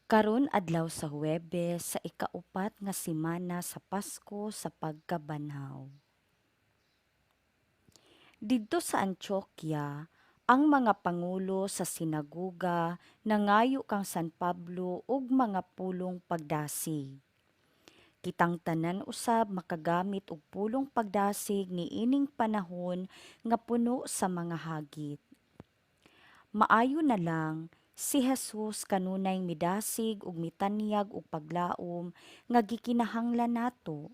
Karon adlaw sa Huwebes sa ikaupat nga semana sa Pasko sa pagkabanhaw. Didto sa Antioquia, ang mga pangulo sa sinagoga nangayo kang San Pablo og mga pulong pagdasig. Kitang tanan usab makagamit og pulong pagdasig niining panahon nga puno sa mga hagit. Maayo na lang, si Jesus kanunay midasig ug mitanyag og paglaom nga gikinahanglan nato.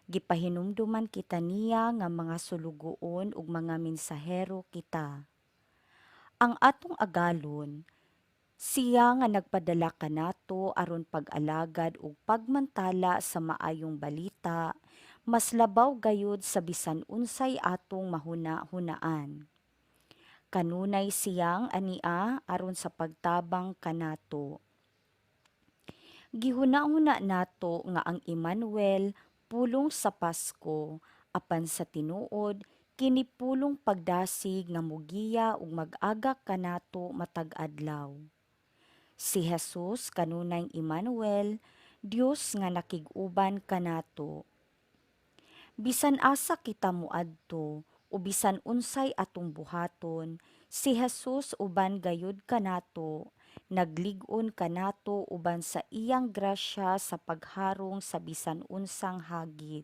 Gipahinumduman kita niya nga mga sulugoon ug mga mensahero kita. Ang atong Agalon, siya nga nagpadala kanato aron pag-alagad ug pagmantala sa maayong balita, mas labaw gayud sa bisan unsay atong mahuna-hunaan. Kanunay siyang ania aron sa pagtabang kanato. Gihuna-huna nato nga ang Emmanuel pulong sa Pasko, apan sa tinuod kini pulong pagdasig nga mogiya ug mag-agak kanato matag adlaw. Si Jesus kanunayng Emmanuel, Dios nga nakig-uban kanato. Bisan asa kita moadto o bisan unsay atong buhaton, si Jesus uban gayud kanato, naglig-on kanato uban sa iyang grasya sa pagharong sa bisan unsang hagit.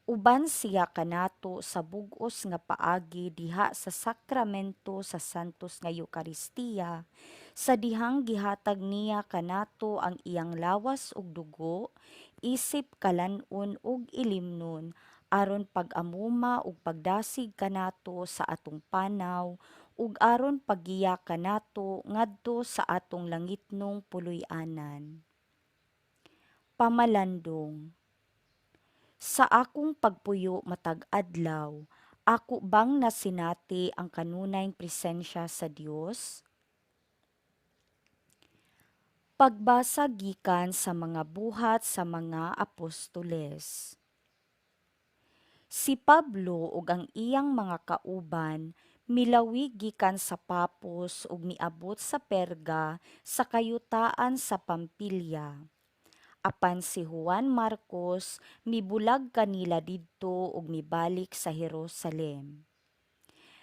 Uban siya kanato sa bug-os nga paagi diha sa sakramento sa Santos nga Eukaristiya, sa dihang gihatag niya kanato ang iyang lawas ug dugo isip kalan-on ug ilimnon aron pag-amuma ug pagdasig kanato sa atong panaw ug aron paggiya kanato ngadto sa atong langitnong puloy-anan. Pamalandong. Sa akong pagpuyo matag adlaw, ako bang nasinati ang kanunayng presensya sa Dios? Pagbasa gikan sa mga Buhat sa mga Apostoles. Si Pablo ug ang iyang mga kauban milawig gikan sa Papos ug miabot sa Perga sa kayutaan sa Pampilya. Apan si Juan Marcos mibulag kanila didto ug mibalik sa Jerusalem.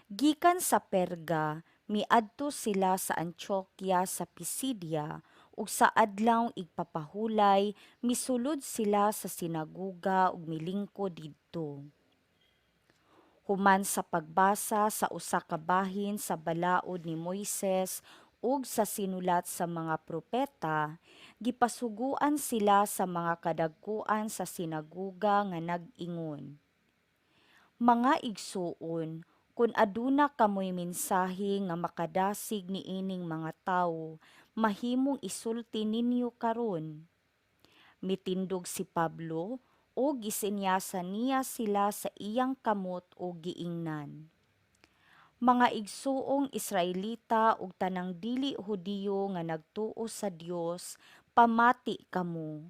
Gikan sa Perga miadto sila sa Antioquia sa Pisidia ug sa Adlaw Igpapahulay misulod sila sa sinagoga ug milingkod didto. Human sa pagbasa sa usa ka bahin sa balaod ni Moises ug sa sinulat sa mga propeta, gipasuguan sila sa mga kadagkuan sa sinagoga nga nag-ingon, "Mga igsuon, kun aduna kamoy mensahe nga makadasig niining mga tawo, mahimong isulti ninyo karon." Mitindog si Pablo ug gisenyasan niya sila sa iyang kamot ug giingnan, "Mga igsuong Israelita ug tanang dili Hudiyo nga nagtuo sa Dios, pamati kamo.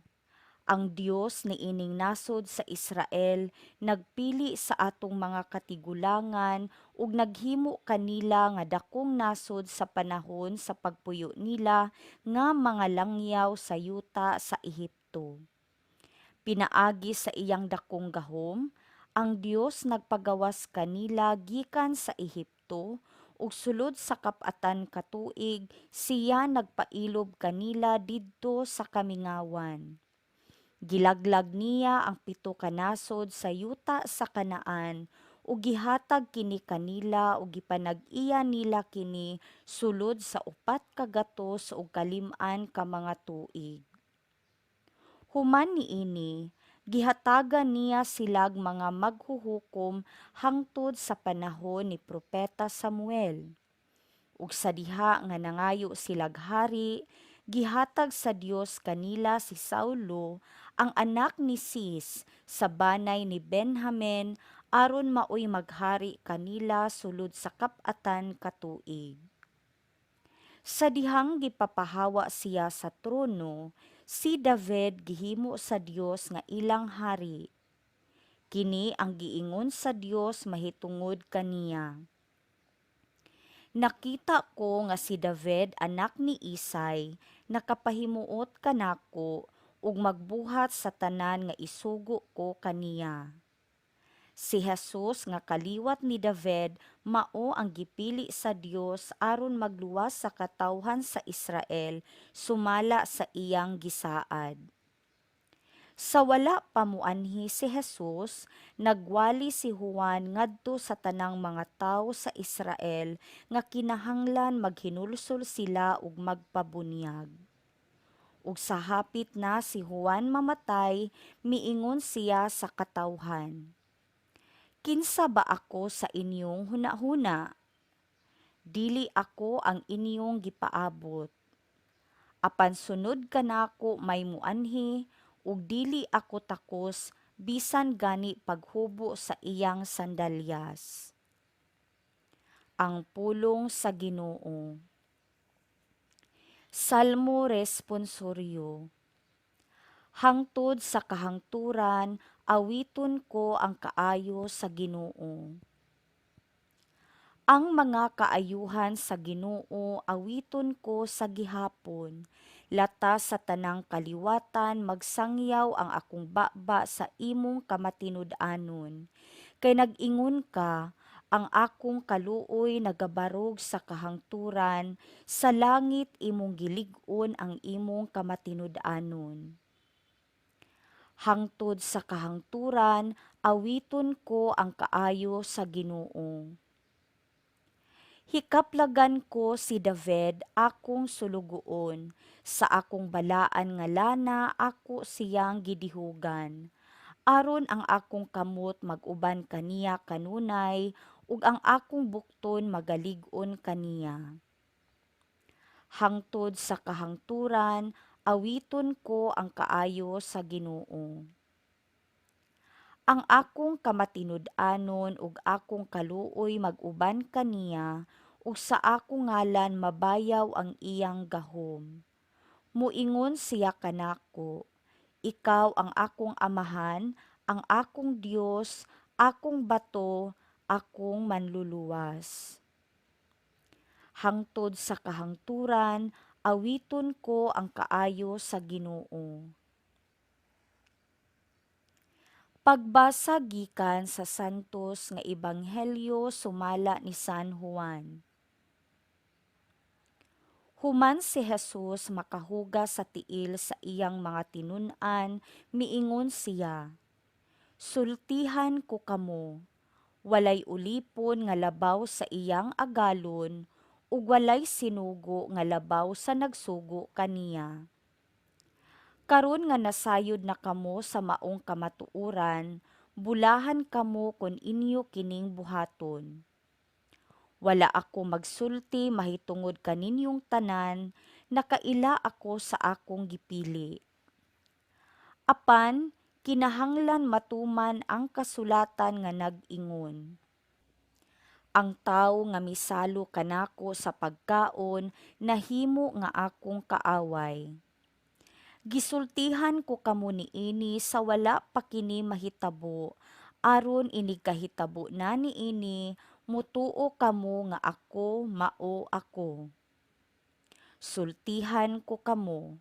Ang Dios niining nasod sa Israel nagpili sa atong mga katigulangan ug naghimo kanila nga dakong nasod sa panahon sa pagpuyo nila nga mga langyaw sa yuta sa Ehipto. Pinaagi sa iyang dakong gahom, ang Dios nagpagawas kanila gikan sa Ehipto ug sulod sa kap-atan ka tuig siya nagpailob kanila didto sa kamingawan. Gilaglag niya ang pito ka nasod sa yuta sa Canaan ug gihatag kini kanila ug gipanag-iya nila kini sulod sa 450 ka mga tuig. Human niini, gihatagan niya silag mga maghuhukom hangtod sa panahon ni Propeta Samuel. Ug sa diha nga nangayo silag hari, gihatag sa Dios kanila si Saulo, ang anak ni Cis, sa banay ni Benjamin aron maoy maghari kanila sulod sa kap-atan ka tuig. Sa dihang gipapahawa siya sa trono, si David gihimo sa Dios nga ilang hari. Kini ang giingon sa Dios mahitungod kaniya: Nakita ko nga si David anak ni Isay nakapahimuot kanako ug magbuhat sa tanan nga isugo ko kaniya. Si Jesus nga kaliwat ni David mao ang gipili sa Dios aron magluwas sa katawhan sa Israel sumala sa iyang gisaad. Sa wala pa moanhi si Jesus, nagwali si Juan ngadto sa tanang mga tawo sa Israel nga kinahanglan maghinulsol sila ug magpabunyag. Ug sa hapit na si Juan mamatay, miingon siya sa katawhan, "Kinsa ba ako sa inyong hunahuna? Dili ako ang inyong gipaabot. Apan sunod kanako may muanhi ug dili ako takos bisan gani paghubo sa iyang sandalyas." Ang pulong sa Ginoo. Salmo Responsoryo. Hangtod sa kahangturan awiton ko ang kaayo sa Ginoo. Ang mga kaayuhan sa Ginoo awiton ko sa gihapon, latas sa tanang kaliwatan magsangyaw ang akong baba sa imong kamatinud-anon. Kay nag-ingon ka, "Ang akong kaluoy nagabarog sa kahangturan, sa langit imong gilig-on ang imong kamatinud-anon." Hangtod sa kahangturan awiton ko ang kaayo sa Ginoo. Hikaplagan ko si David akong sulugoon, sa akong balaan nga lana ako siyang gidihugan, aron ang akong kamot mag-uban kaniya kanunay ug ang akong bukton magalig-on kaniya. Hangtod sa kahangturan awiton ko ang kaayo sa Ginoo. Ang akong kamatinud-anon ug akong kaluoy mag-uban kaniya, ug sa akong ngalan mabayaw ang iyang gahom. Moingon siya kanako, "Ikaw ang akong amahan, ang akong Dios, akong bato, akong manluluwas." Hangtod sa kahangturan awiton ko ang kaayo sa Ginoo. Pagbasa gikan sa Santos nga Ebanghelyo sumala ni San Juan. Human si Jesus makahugas sa tiil sa iyang mga tinun-an, miingon siya, "Sultihan ko kamo, walay ulipon nga labaw sa iyang agalon, ug walay sinugo nga labaw sa nagsugo kaniya. Karon nga nasayod na kamo sa maong kamatuoran, bulahan kamo kon inyo kining buhaton. Wala ako magsulti mahitungod kaninyong tanan, nakaila ako sa akong gipili. Apan kinahanglan matuman ang kasulatan nga nag-ingon, 'Ang tawo nga misalo kanako sa pagkaon nahimo nga akong kaaway.' Gisultihan ko kamo niini sa wala pa kini mahitabo, aron inig kahitabo na niini, motuo kamo nga ako mao ako. Sultihan ko kamo,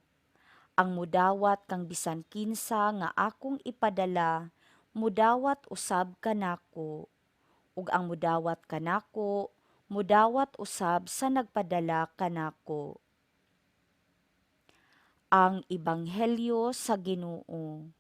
ang mudawat kang bisan kinsa nga akong ipadala, mudawat usab kanako, ug ang mudawat kanako, mudawat usab sa nagpadala kanako." Ang Ebanghelyo sa Ginoo.